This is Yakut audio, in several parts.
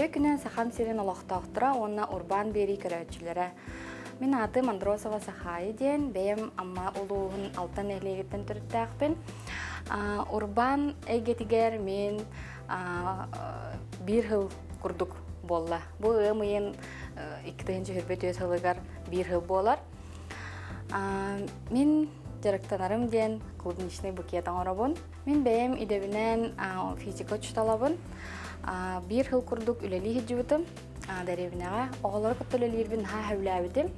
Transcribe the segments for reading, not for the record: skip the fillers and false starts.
Үтүө күнүн Сахам сирин олохтоохторо уонна урбаан биэрии көрөөччүлэрэ. Мин аатым Андросова Сахаайы диэн, бэйэм Амма улууһун Алтан нэһилиэгиттэн төрүттээхпин. Урбаан эйгэтигэр мин биир сыл курдук буолла. Бу ыам ыйын 2024 сылыгар биир сыл буолар. Мин дьарыктанарым диэн клубничный букет оҥоробун. Мин бэйэм идэбинэн физика учууталабын. Биир сыл курдук үлэлии сылдьыбытым дэриэбинэҕэ. Оҕолору кытта үлэлиирбин наһаа сөбүлээбитим.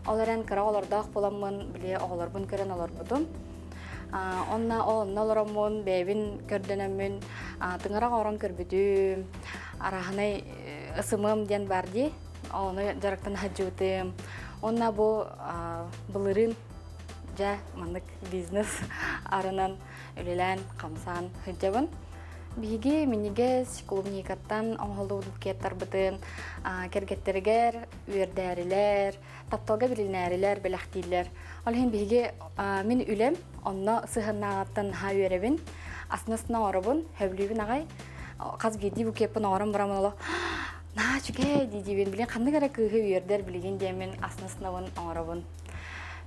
Ол эрэн кыра оҕолордоох буоламмын, били оҕолорбун көрөн олорбутум. Онно онно олороммун, бэйэбин көрдөнөммүн, тыҥырах оҥорон көрбүтүм. Арааһынай ысымым диэн бар дии. Ону дьарыктана сылдьыбытым. Онно бу былырыын дьэ маннык бизнес арынан үлэлээн, хамсаан сылдьабын. Биһиги минньигэс клубникаттан оҥоһуллубут букеттарбытын кэргэттэригэр үөрдээрилэр, тапталга билинээрилэр, бэлэхтииллэр. Ол иһин биһиги мин үлэм онно сыһыаннааҕыттан наһаа үөрэбин, астына-астына оҥоробун, сөбүлүүбүн аҕай. Хас биирдии букеппын оҥорон баран олох наһаа үчүгэй дии-диибин. Билигин ханнык эрэ кыыһы үөрдэр билигин диэммин астына-астынабын оҥоробун.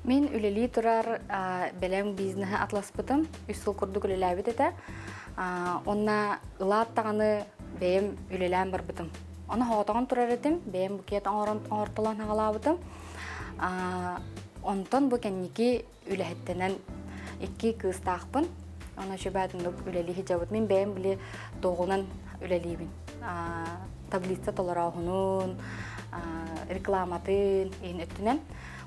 Мин үлэлии турар бэлэм бизнеһи атласпытым. Үс сыл курдук үлэлээбит этэ. Онно ылаат даҕаны бэйэм үлэлээн барбытым. Ону соҕотоҕун турар этим, бэйэм букет оҥорон оҥортолоон хаҕалаабытым. Онтон бу кэнники үлэһиттэнэн икки кыыстаахпын. Онон үчүгэй оннук үлэлии сылдьабыт. Мин бэйэм били туоҕунан үлэлиибин. Таблица толорооһунун, рекламатын иһин өттүнэн.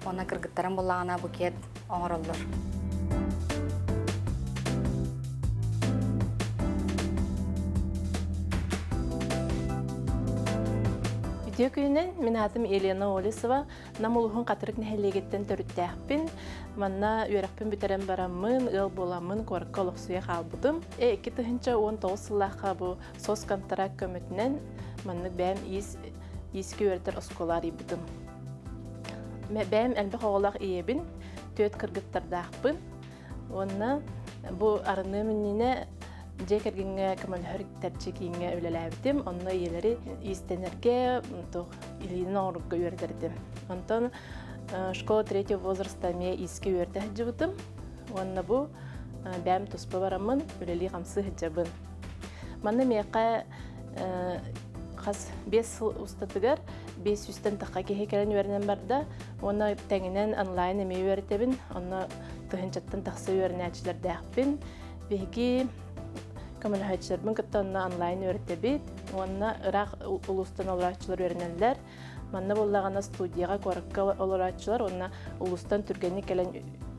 Уонна кыргыттарым буллаҕына букет оҥороллор. Үтүө күнүнэн, мин аатым Елена Олесова, Нам улууһун Хатырык нэһилиэгиттэн төрүттээхпин. Манна үөрэхпин бүтэрэн бараммын, ыал буоламмын куоракка олохсуйа хаалбытым. 2019 сыллаахха бу соцконтракт көмөтүнэн маннык бэйэм иис иискэ үөрэтэр оскуола арыйбытым. Бэйэм элбэх оҕолоох ийэбин, түөрт кыргыттардаахпын. Уонна бу арыныам иннинэ дьиэ кэргэҥҥэ көмөлөһөр тэрчи кииҥҥэ үлэлээбитим. Онно ийэлэри иистэнэргэ, туох илиинэн оҥорорго үөрэтэрдим. Онтон школа третьего возраста эмиэ иискэ үөрэтэ сылдьыбытым. Уонна бу бэйэм туспа бараммын үлэлии-хамсыы сылдьабын. Манна миэхэ хас 5 сыл устатыгар 500-тэн тахха киһи кэлэн үөрэнэн барда уонна тэҥинэн онлайн эмиэ үөрэтэбин. Онно тыһыынчаттан тахса үөрэнээччилэрдээхпин. Биһиги көмөлөһөөччүлэрбин кытта онно онлайн үөрэтэбит уонна ыраах улуустан олорооччулар үөрэнэллэр. Манна буоллаҕына студияҕа куоракка олорооччулар уонна улуустан түргэнник кэлэн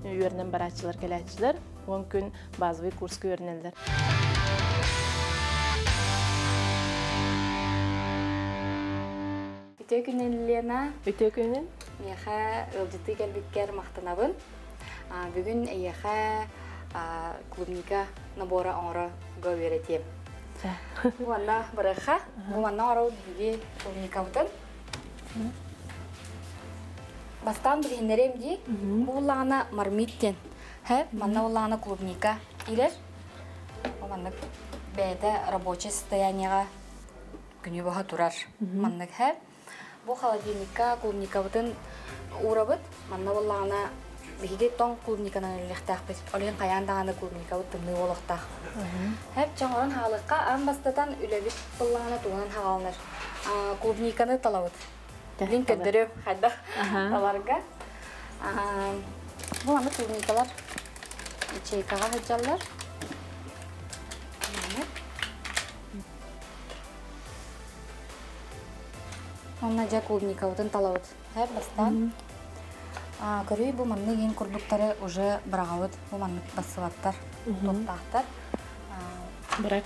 үөрэнэн барааччылар кэлээччилэр. 10 күн базовый курска үөрэнэллэр. Үтүө күнүн, Лена. Үтүө күнүн. Миэхэ ыалдьыттыы кэлбиккэр махтанабын. Бүгүн эйиэхэ клубника набора оҥорого үөрэтиэм. Уонна барыахха. Бу манна оҥоробут биһиги клубникабытын. Бастаан билиһиннэриэм дии. Бу буллаҕына мармит диэн. Хэ, манна буллаҕына клубника киирэр. Ол маннык бэйэтэ рабочее состояниеҕа күнү быһа турар. Маннык хэ. Бу холодильникка клубникабытын уурабыт. Манна буоллаҕына биһиги тоҥ клубниканан үлэлиэхтээхпит. Ол иһин хайаан даҕаны клубникабыт тымныы буолуохтаах. Хэп чоҥорон хаалыахха аан бастатан үлэбит буоллаҕына тугунан хааланар. Клубниканы талабыт. Билин көрдөрүөм хайдах таларга. Бу аны клубникалар ячейкаҕа сылдьаллар. Онно дьэ клубникабытын талабыт. Эр бастаан. Көрүй бу маннык иин курдуктары уже быраҕабыт. Бу маннык бассыбаттар, туохтаахтар. Брак.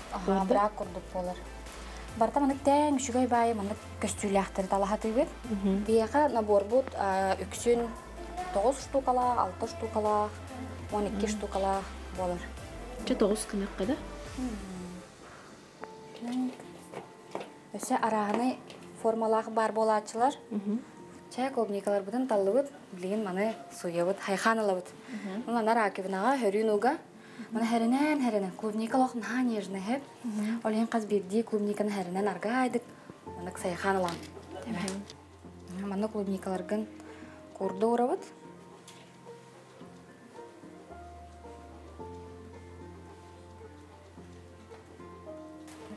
Брак курдук буолар. Барыта маннык тэҥ үчүгэй баайы маннык көстүүлээхтэри талаһатыыбыт. Биһиэхэ наборбут үксүн 9 штукалаах, 6 штукалаах, 12 штукалаах буолар. Чэ 9 гынахха да? Өссө арааһынай формалаах баар буолааччылар. Чэ, клубникаларбытын таллыбыт, билигин маны суйабыт, хайхаан ылабыт. Манна раковинаҕа хөрүүн уга. Маны хэринэн хэринэн клубника олох наһаа нежный хэп. Ол иһин хас биирдии клубниканы хэринэн аргаайдык. Маннык сайхан ылан. Манна клубникаларгын курду урабыт.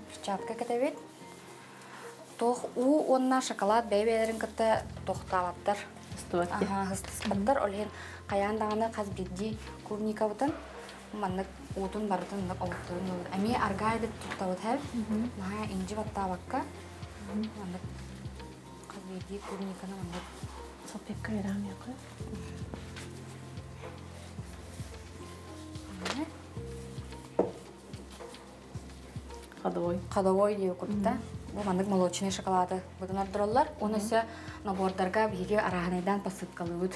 Перчатка кэтэбит. Туох уу уонна шоколад бэйэ-бэйэлэрин кытта тохтаабаттар. Хыстыспаттар. Ол иһин хайаан даҕаны хас биирдии клубникабытын маннык уутун барытын олохторун ылыр. Эмиэ аргаайдык туттабыт һэр. Наһаа инжи баттаабакка маннык хас биирдии клубниканы маннык Салфетка верам якы. Ходовой. Ходовой диye курдукта. Бу маннык молочный шоколады бутун ордороллар. Оны өссө набордарга биһиги арааһынайдан посыпкалыыбыт.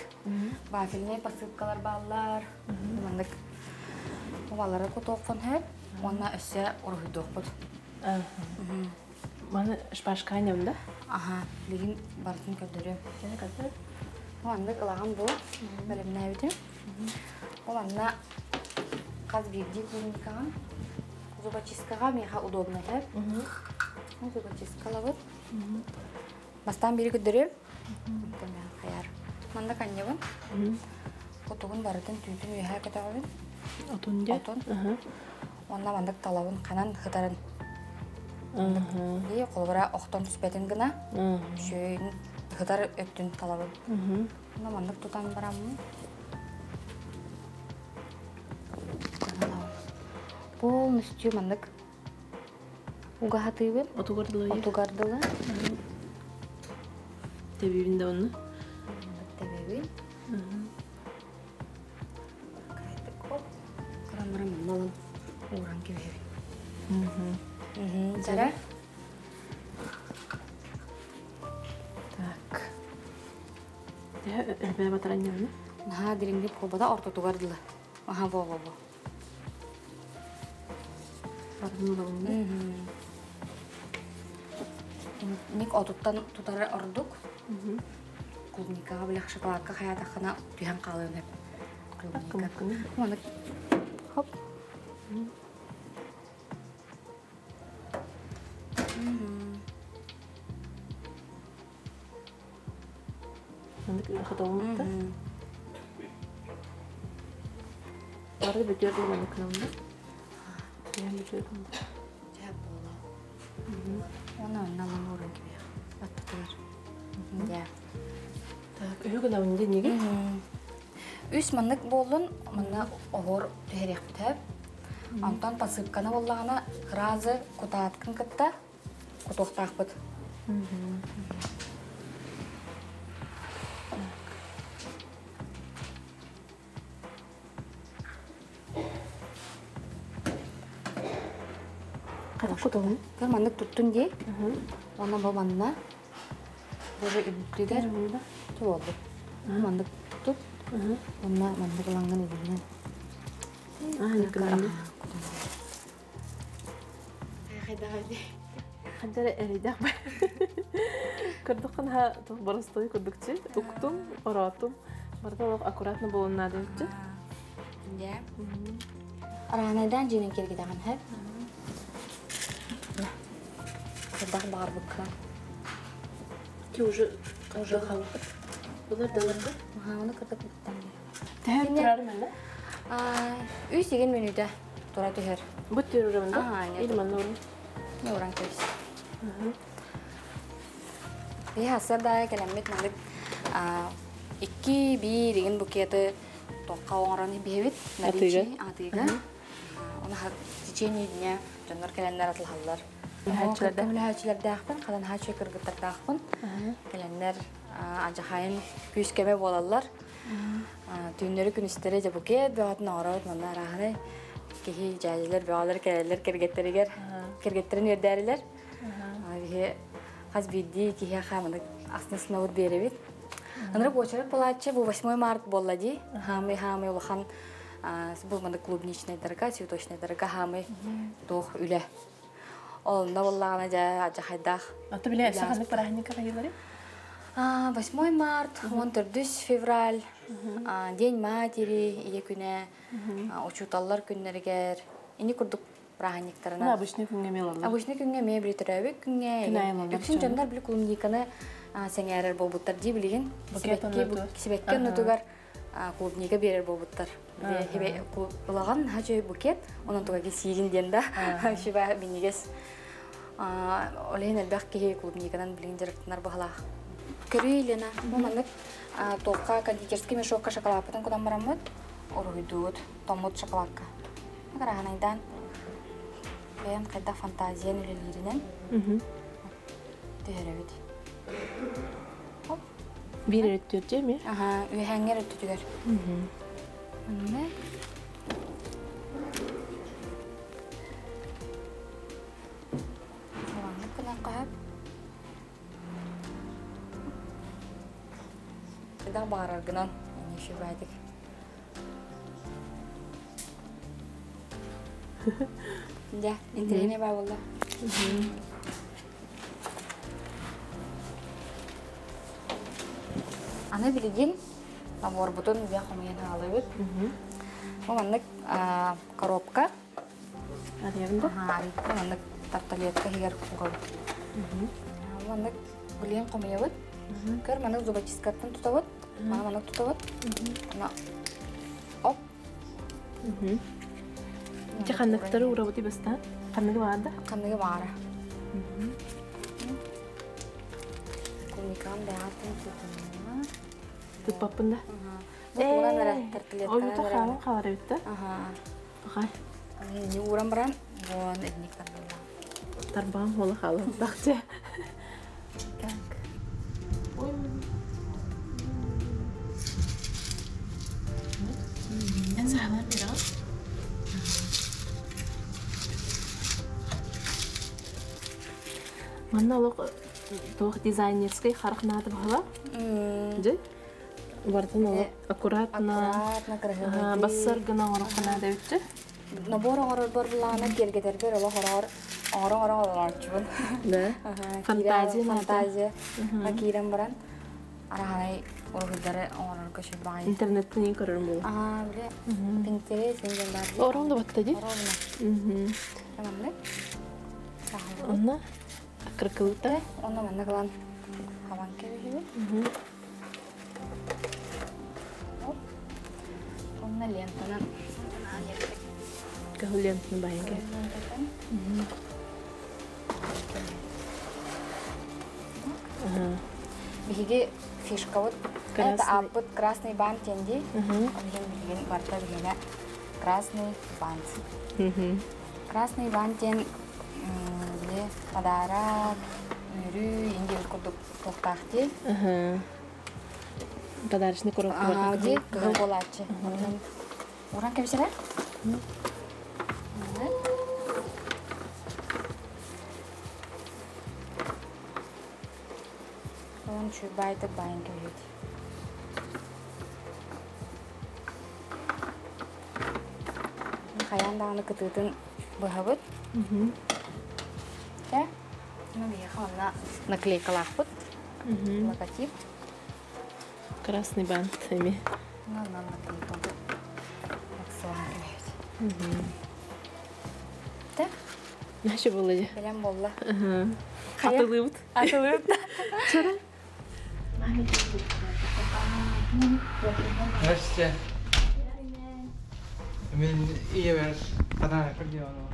Вафельный посыпкалар бааллар. Маннык балары кутуоххун сөп. Уонна өссө уруһуйдуохпут. Маны шпажка да? Аха, билигин барытын көрдөрүөм. Маннык ылаҕын бу бэлэмнээбитим. Ол анна хас биирдии клубникаҕа зубочисткаҕа миэхэ удобно этэр. Зубочисткалабыт. Бастаан биири көрдөрүөм. Хайар. Манна канньабын. Кутугун барытын түүтүн үөһээ көтөҕөбүн. Отун дьэ. Отун. Уонна маннык талабын ханан хытарын. Дии холобура охтон түспэтин гына. Шөйүн хытар өттүн талабын. Уонна маннык тутан бараммын. Полностью маннык угаһатыыбын. Отугар дылы. Отугар дылы. Тэбиибин да онно. Тэбиибин. Кырамырам малын ууран кэбиһэбин. Жара. Так. Элбээ батаран ньамны? Наһаа дириҥник буолбата ортотугар дылы. Аха во во во. Ник отуттан тутары ордук. Клубникаҕа билэх шоколадка хайаатаххына түһэн хаалыан сөп. Клубника. Маны хоп. Маннык хотоҕуммутта. Бары бүтүөр маннык гынаммын. Түһэн бүтүөр Дьэ буола. Оны онно уурун кибиэх. Баттатылар. Дьэ. Так, үһү гынабын диниги. Үс маннык буоллун, манна оһор түһэриэхпит сөп. Онтон посыпканы буоллаҕына сразу кутааткын кытта кутуохтаахпыт. Хайдах кутугун? Көр маннык туттун дии. Уонна бу манна боже үрдүгэр туолду. Маннык тут. Уонна маннык ылаҥҥын илиинэн. Ханжара эрийдэх бар. Көрдөххөн ха тух боростуой курдукчу. Уктум, ороотум. Барыта олох аккуратно буолун наадыйчы. Дьэ. Араанайдаан дьиэнэн киргидэҕин хэп. Хайдах баҕарбыкка. Ти уже уже халпыт. Булар даларга. Аха, оны кырдык буттан. Тэһэр турар манна? Үс igen мүнүүтэ тура түһэр. Бу түрүрэ да? Или манна урун? Не уран кэбис. Би хасар кэлэммит маннык икки биир igen букеты тоққа оҥорон биһибит. Атыыга. Атыыга. Оны в течение дня дьоннор кэлэннэр атылһаллар. Үлэһээччилэрдэ? Үлэһээччилэрдээхпин, хадан хааччы кыргыттардаахпын. Кэлэннэр ажахайын күүскэбэ буолаллар. Түүннэри күнүстэри дьэ букет бөҕөтүн оҥоробут манна арааһынай киһи дьээдьилэр бөҕөлөр кэлэллэр кэргэттеригэр кэргэттерин үөрдээрилэр. Биһи хас биирдии киһиэхэ маннык астына-сынабыт биэрэбит. Ынырык уочарат буолааччы бу 8 март буолла дии. Хаамый-хаамый улахан бу маннык клубничнайдарга, цветочнайдарга хаамый туох үлэ. Онно буоллаҕына дьэ адьахайдаах. Аты биле өссө ханнык праздникка хайылары? 8 март, 14 февраль, День матери, ийэ күнэ, учууталлар күннэригэр, ини курдук бырааһынньыктарынан. Обычный күҥҥэ эмиэ ылаллар. Обычный күҥҥэ эмиэ били төрөөбүт күҥҥэ. Күн аайы ылаллар. Үксүн дьоннор били клубниканы сэҥээрэр буолбуттар дии билигин. Сибэкки оннутугар клубника биэрэр буолбуттар. Ылаҕан хачы букет, онон туга сиигин диэн да шиба минньигэс. Ол иһин элбэх киһи клубниканан билигин дьарыктанар баһылаах. Көрүү Елена, бу маннык туохха кондитерский мешокка шоколадпытын кутан бараммыт, уруһуйдуубут, тоҥмут шоколадка. Кыраһанайдаан бэйэм хайдах фантазиян үлэлииринэн түһэрэбит. Биир өрүттүөр дьэ эмиэ? Аха, үөһээҥҥэ өрүттүтүгэр. Манна Маннык гынан хаһап. Хайдах баҕараргынан нишибадик. Дьэ, интэриэһинэй баа буолла. Аны билигин наборбутун дьэ хомуйан хаалыбыт. Бу маннык коробка. Арыйабын да? Арыйда маннык тарталетка иһигэр угабыт. Маннык билигин хомуйабыт. Көр, маннык зубочисткаттан тутабыт. Маны маннык тутабыт. Ана оп. Ити ханныктары урабыты бастаан? Ханныгы баҕарда? Ханныгы баҕара. Клубникам бэҕэттэн тутунна. Туппаппын да. Бу тугунан эрэ тарталетканан Ойута эрэ. хаалан хаалар эбит да? Аха. Не ууран баран, вон эдник тарбалла. Тарбаҕым хуола хаалан тахчы. Так. Ой. Эн саалар бераҕын? Манна олох туох дизайнерскай харах наада баһыла. Дьэ? Барытын олох аккуратно, Аккуратно, кыраһыабайдыы. бассар гына оҥороххо наада эбит. Набор оҥорорбор былаана киэргэтэрбэр олох ороҕор оҥоро-оҥоро олорооччубун. Да? Фантазия наада. Фантазия. Киирэн баран араһанай уруһуйдары оҥорорго сүрбаҕай. Интернеттен иин көрөрүм буолуо. Аа, бile Pinterest инген бар дии. Орон да батта дии. Оровна. Маннык. Онно акыркылыта. Онно маннык ылан хабан кэбиһибит. Онно лентанан Кыһыл лентаны байан кэ. Биһиги фишкабыт это ааппыт красный бант диэн дии. Билигин билигин барыта билигинэ красный бант. Красный бант диэн били подарок, үөрүү, индиэбит курдук туохтаах дии. Подарочный коробка. Дии, кыһыл буолааччы. Уран кэбисэрэ? Уон чуйбайтык байын кэбиһит. Хайаан даҕаны кытыытын быһабыт. Тэ? Ну, биһиэхэ онно наклейкалаахпыт. Логотип. Красный бант эми. Ну, онно наклейкабыт. Акционы кэбиһэбит. Тэ? Наша буолла дьэ. Бэлэм буолла. Атылыыбыт. Атылыыбыт. Здравствуйте. Мен ийэбэр подарок делала.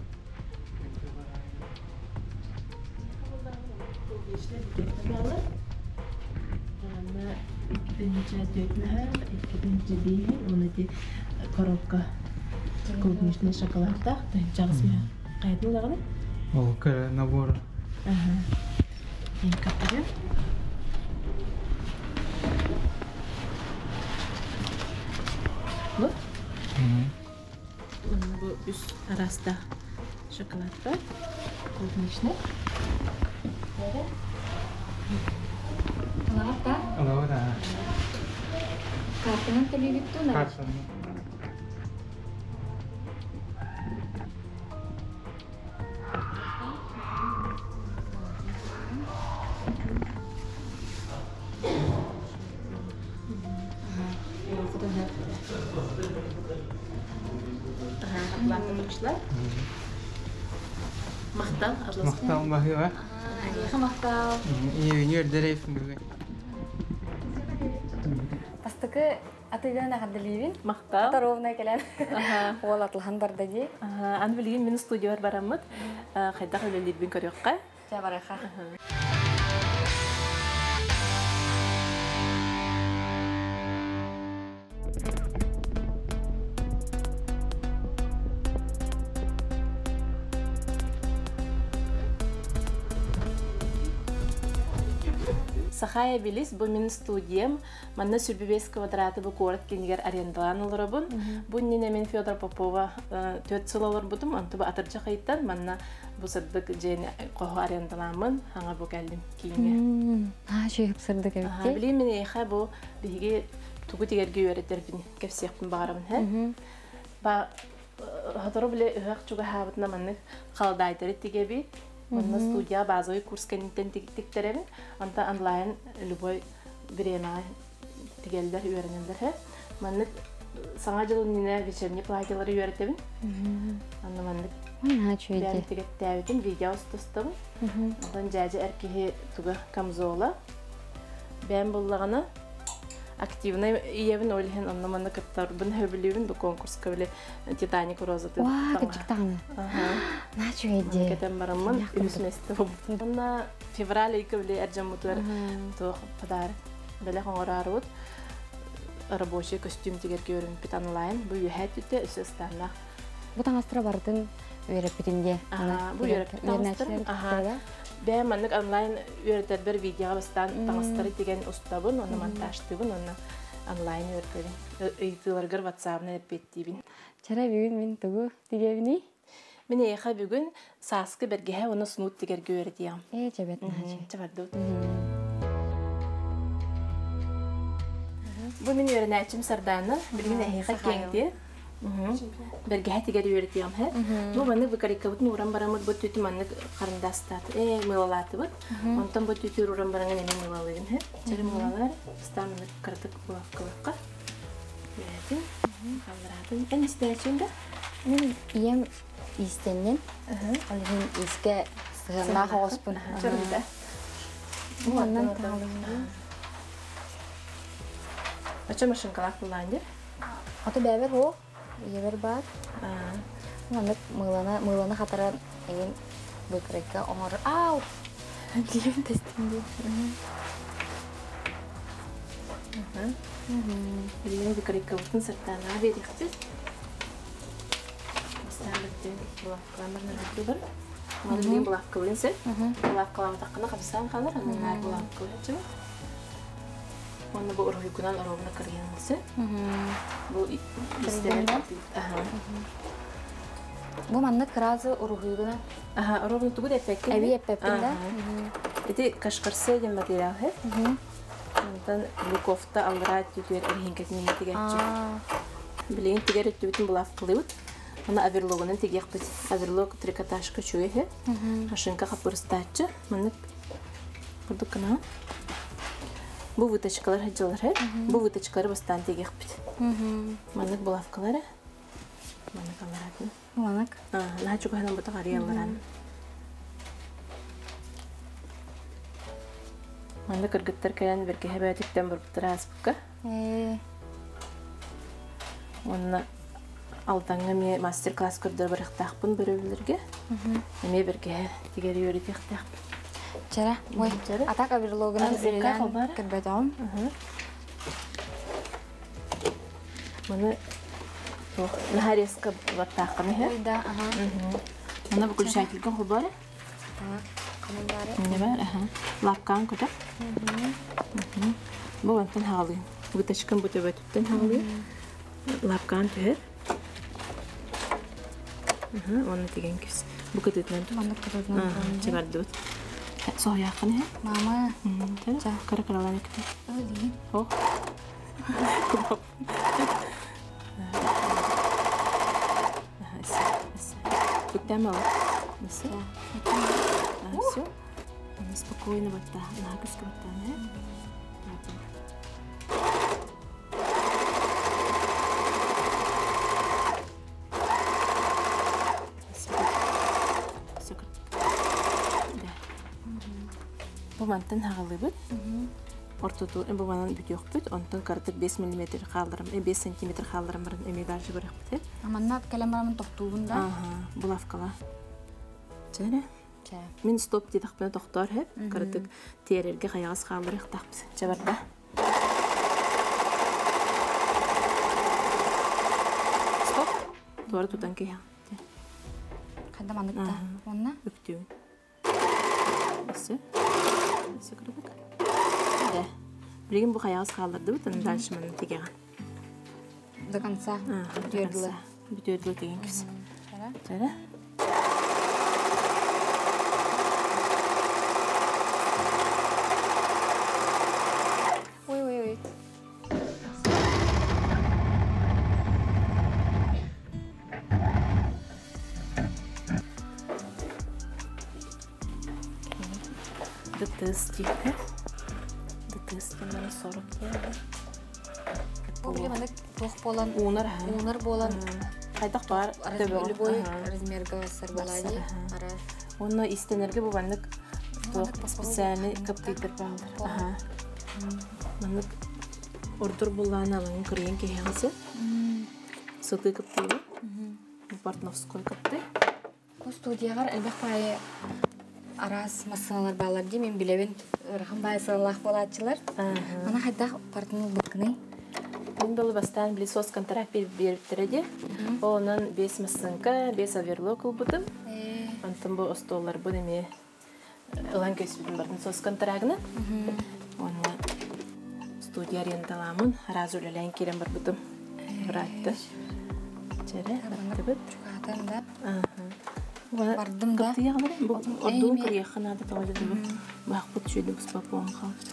Коробка клубничный шоколадтаах чаҕыс хайатын даҕаны Ол кэрэ набор. Каттарым. Бу? Бу үс араастаах шоколад бар. Клубничный. Алаата. Алаата. Картанан төлүүбүт туу? Картанан. Оплата пошла. Махтал баһыыба. Эһиэхэ махтал. Ийэбин үөрдэрэй бүгүн. Бастакы атыыгынан эҕэрдэлиибин. Махтал. Ата ровно кэлэн уол атылаһан барда дии. Аны билигин мин студиябар бараммыт хайдах үлэлиирбин көрүөххэ. Чэ барыха. Сахая Билис бу мин студиям. Манна 25 квадраты бу куорат киинигэр арендалаан олоробун. Бу иннинэ мин Федор Попова 4 сыл олорбутум. Онту бу атырдьах ыйыттан манна бу сырдык дьиэни хоһу арендалааммын хаҥа бу кэллим кииҥҥэ. Аа, чүйүп сырдык эбит. Билигин мин эйиэхэ бу биһиги тугу тигэргэ үөрэтэрбин кэпсиэхпин баҕарабын һэ. Ба сотору биле ыһыах чугаһаабытына маннык халадаайдары тигэбит. Манна студия базовый курс кэнниттэн тиктэрэбин. Онтон онлайн любой бириэмэҕэ тигэллэр, үөрэнэллэр һэ. Маннык саҥа дьыл иннинэ вечерний платьелары үөрэтэбин. Онно маннык бэйэм тигэттээбитим, видео устустабын. Онтон дьээдьэ эр киһи туга камзола. Бэйэм буллаҕына активнай ийэбин ол иһин онно манна кыттарбын сөбүлүүбүн бу конкурска били Титаник розатын Уа, кырдьык даҕаны. Наһаа үчүгэй дии. Кэтэн бараммын үһүс миэстэ буолбутум. Онно февраль ыйга били эр дьоммутугар туох подарок бэлэх оҥороорубут рабочий костюм тигэргэ үөрэммиппит онлайн бу үөһээ өттүтэ өссө ыстааннаах. Бу таҥастара барытын үөрэппитин дии. Бу үөрэппит таҥастарым. Бэйэм маннык онлайн үөрэтэрбэр видеоҕа бастаан таҥастары тигэн устабын, онно монтажтыыбын, онно онлайн үөрэтэбин. Ыйытыыларгар ватсабынан эппиэттиибин. Чара бүгүн мин тугу тигэбиний? Мин эйиэхэ бүгүн сааскы бэргэһэ уонна снуд тигэргэ үөрэтиэҕим. Ээ, чэбэт наһаа Чабардыбыт. Бу мин үөрэнээччим Сардаана. Билигин эһиэхэ киэҥтиэ. Бэргэһэ тигэр үөрэтиэҕим һэ. Бу маннык выкарикабытын ууран бараммыт бу түтү маннык харандастаат ээ мыылалаатыбыт. Онтон бу түтү ууран бараҥын эмиэ мыылалыыгын һэ. Чэрэ мыылалар ыстаан маннык кыратык булавкалыахха. Үөрэтин, халлараатын. Эн истээччиҥ да? Мин ийэм иистэннин. Ол иһин иискэ сыһыаннаах оҕоспун. Чөрүтэ. Маннан таалыммын. Очо машинкалаах буллаан дир? Ото бэбэр хоо, ийэбэр баар. Маннык мыылана, мыыланы хатаран эҥин выкройка оҥорор. Ау! Диим тестим дии. Билигин выкройкабытын сыртаанаҕа биэриэхпит. Бастаан булавкалаан Маны билигин булавкалыын сөп. Булавкалаабатаххына хамсаан хаалар, анан наар булавкалыаччыбыт. Уонна бу уруһуйгунан оруобуна кырыйан сөп. Бу истэрин Бу маннык кыраазы уруһуйгунан Аха, оруобуна тугу да эппэккин. Эби эппэппин да. Ити кашкарсе диэн материал һэ. Онтон луковта аллараа өттүтүгэр эриһиҥкэтин иһин тигээччи. Билигин тигэр өттүбүтүн булавкалыыбыт. Аны оверлогунан тигиэхпит. Оверлог трикотажка үчүгэй үһү. Машинка хаппырыстааччы. Маннык курдук гына. Бу выточкалар сылдьаллар үһү. Бу выточкалары бастаан тигиэхпит. Маннык булавкалары. Маннык аллараатын. Маннык. Наһаа чугаһынан бутах арыйалларан. Манна кыргыттар кэлэн бэргэһэ бээтиттэн барбыттара ааспыкка. Уонна Алдаҥҥа эмиэ мастер-класс көрдөрө барыахтаахпын бөрөбүллэргэ. Эмиэ бэргэһэ тигэри үөрэтиэхтээхпин. Чара, ой, атак оверлогынан үлэлээн көрбөтөҕүм. Маны туох наһаа резко баттааххын иһэ. Ой, да, ага. Маны выключательга холбоору. Так, Не бар, аха. Лапкаан көтөх. Бу мантан хаалыы. Выточкам бу төбөтүттэн хаалыы. Лапкаан түһэр. Уонна тигэн кис. Бу кытыытынан тут. Маннык кытыытынан. Чабардыбыт. Соһуйааххын иһэ. Мама. Кыра кыралаан үктэ. Өлиин. О. Үктэм ал. Все. Спокойно батта. Нагыска баттааны. Бу мантан хаҕалыыбыт. Ортоту бу манан бүтүөхпүт. Онтон кыратык 5 мм хаалларым, 5 сантиметр хаалларым баран эмиэ дальше барыахпыт. Аманна кэлэн барамын тохтуубун да. Ага, булавкала. Чэ. Мин стоп диэтэхпинэ тохтоор хэп. Кыратык тиэрэргэ хайаҕас хаалларыахтаахпыт. Чэ барда. Стоп. Туора тутан киһи. Ханна маныкта? Онна? Үктүүн. Өссө. Өссө кыратык. Дэ. Билигин бу хайаҕас хааллардыбыт, аны дальше манна тигэҕин. До конца. Бүтүөр дылы. Бүтүөр дылы тиген кис. Чара. Ой, ой, ой. Дытыс тиһэ. Дытыс тимэн сорок Бу били маннык туох буолан уунар уунар буолан хайдах баар любой размерга барсар буолаа ара. Онно истэнэргэ бу маннык туох специальный кыптыйтар баалар. Аха. Маннык ордур буллаан алыңын кырыйан киһиэҕиси. Сытыы кыптыйы. Портновской кыптый. Бу студияҕар элбэх баайы араас массыыналар баалар дии мин билэбин ыарахан баайы сыаллаах буолааччылар. Мана хайдах партын ылбыккыный? Мин было бастаан били сос контракт биэрбиттэрэ дии. Онон 5 массыынка, 5 оверлок ылбытым. Онтон бу остуолларбын эмиэ ылан көспүтүм бардын сос контрагына. Онно студия арендаламын, араас үлэлээн киирэн барбытым. Быраатты. Чэрэ, баттыбыт. Чугаатан да. Бардым да. Кыптыйаҕалары бу ордугун кырыйахха наада тоҕо дедим. Баахпыт чүйдү буспа буон хаалбыт.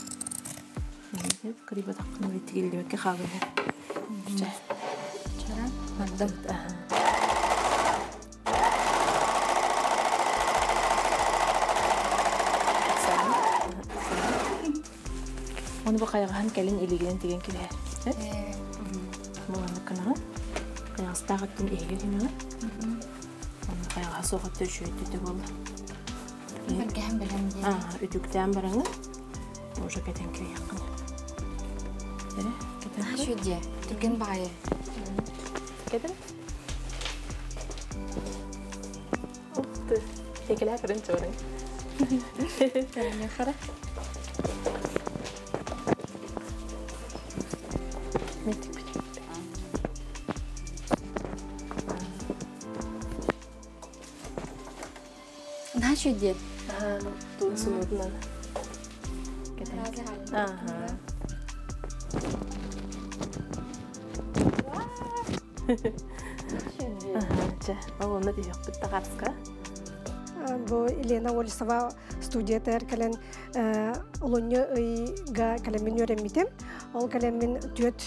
Кырыйбатаххына битигиллибэккэ хаалыһар. Чэ. Чара. Бардым. Оны бу хайаҕаһын кэлин илигинэн тиген кибиһэр. Буоланнык кынаҕын. Хайаҕастаах өттүн иһигэр кимэҕин. Оны хайаҕаһа суох өттө үчүгэйдик буолла. Бэргэһэн бэлэм диэн. Үтүктээн бараҥын. Уже кэтэн кириэххин. Эрэ, кэтэн. Шүдье, түргэн баайы. Кэтэн. Ух ты, текелээ көрөн чорын. Хара. Наша шүдье. Туун сунуудунан. Ага. Чэ, ол онно түһүөхпүт тахарска. Бу Елена Олесова студиятыгар кэлэн олунньу ыйга кэлэммин үөрэммитим. Ол кэлэммин түөрт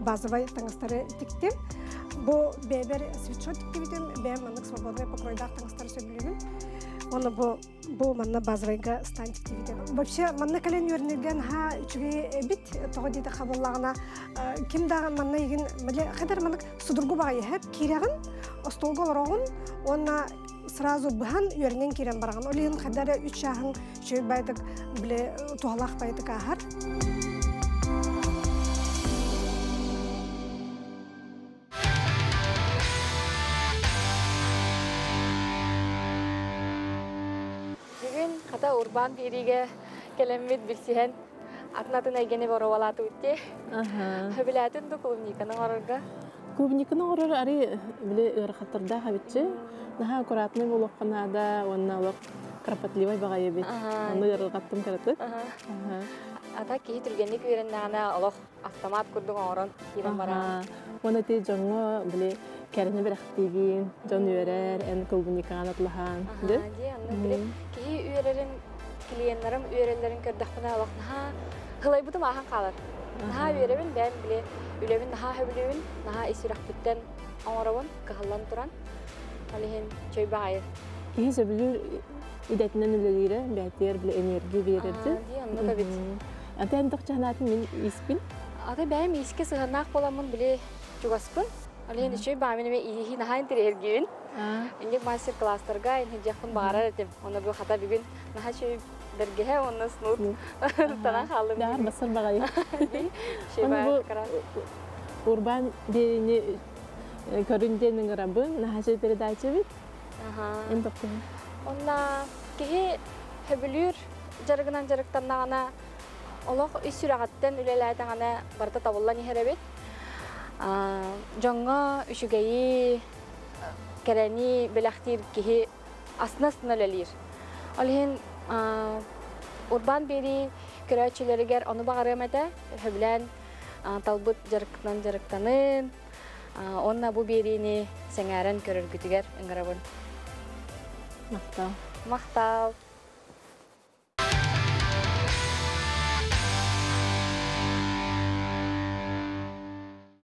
базовай таҥастары тиктим. Бу бэйэбэр свитшот тиктибитим, бэйэм маннык свободный покройдаах таҥастары сөбүлүүбүн. Оны бу манна базовайга стан тиктибитим. Вообще манна кэлэн үөрэнэргэ наһаа үчүгэй эбит, тоҕо диэтэ хабыллаҕына ким даҕаны манна игин хадar маннык судургу баҕайы хэп киирэҕин, остуолга олороҕун, уонна сразу быһан үөрэнэн киирэн бараҕын. Ол иһин хадара үч чааһын үчүгэй байтык биле туһалаах байтык ааһар. Бүгүн хата урбаан биэриигэ кэлэммит билсиһэн атын-атын эйгэни боруобалаатыбыт. Хөбүлээтин ду клубниканы оҥорорго? Клубниканы оҥорор ари били ыарахаттардаах эбитчи. Наһаа аккуратный буолуохха наада уонна олох кропотливай баҕайы эбит. Ону ыарырҕаттым кыратык. Ата киһи түргэнник үөрэннэҕинэ олох автомат курдук оҥорон киирэн бараҕын. Уонна ти дьоҥҥо били кэрэни бэлэхтиигин, дьон үөрэр, эн клубникаҕын атлаһаан. Дии, онно били киһи үөрэрин, клиеннарым үөрэллэрин көрдөхпүнэ олох наһаа хылайбытым ааһан хаалар. Наһаа үөрэбин, бэйэм били үлэбин наһаа сөбүлүүбүн, наһаа ис сүрэхпиттэн оҥоробун, кыһаллан туран. Ол иһин чөй баҕайы. Киһи сөбүлүүр идэтинэн үлэлиирэ, бэйэтигэр били энергия биэрэрди. Дии, оннук эбит. Ата эн тохчанаатын мин испин. Ата бэйэм иискэ сыһыаннаах буоламмын били чугаспын. Ол иһин үчүгэй баамин эмэ ииһи наһаа интэриэһиргиибин. Инник мастер-класстарга инһидиэхпин баҕарар этим. Онно бу хата бүгүн наһаа үчүгэй Бэргэһэ уонна снуд танан хааллым. Дар басар баҕайы. Оны бу Урбан биэриини көрүн диэн ыҥырабын, наһаа передача бит. Эн тоқтуһун. Онна киһи хөбүлүүр дьарыгынан дьарыктаннаҕына, олох ис сүрэҕиттэн үлэлээтэҕинэ барыта табыллан иһэр эбит. Дьоҥҥо үчүгэйи, кэрэни бэлэхтиир киһи астына-астына үлэлиир. Ол иһин Урбаан биэрии көрөөччүлэригэр ону баҕарыам этэ, сөбүлээн талбыт дьарыккытынан дьарыктанын, уонна бу биэриини сэҥээрэн көрөргүтүгэр ыҥырабын. Махтал. Махтал.